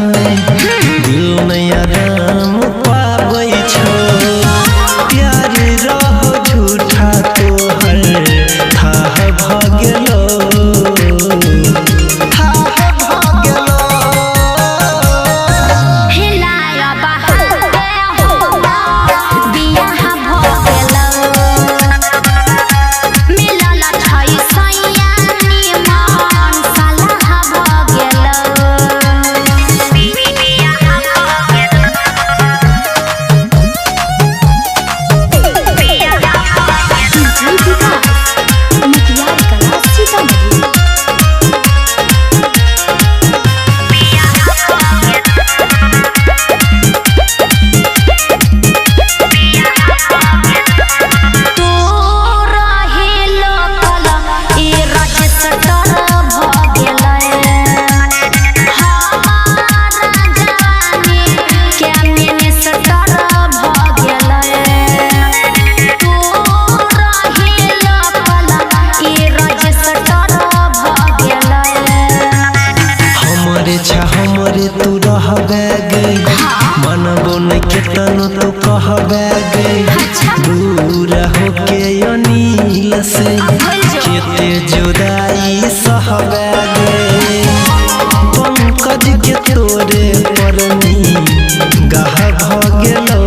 में दिल नहीं आराम पाबै छौ। प्यार रहो झूठा तोहर थाह भ गेलो, थाह भ गेलो। हिलाय बहाके हमर बियाह भ गेलौ। मिलल छै सैया निमन सलाह भ गेलौ। डीजे विकास मटियार कला सीतामढ़ी। तू रहिलो कल ई रजिस्टर भ गेलै। हमारा जवानी के मिनिस्टर भ गेलै। तू रहिलो कल ई रजिस्टर भ गेलै। हमरे छा हमरे तू रहबे गे, मनबो नहीं केतनो तू कहबे गे। दूर होके अनिल से केते जुदाई सहबे गे। पंकज के तोरे परनी गाह भ गेलो।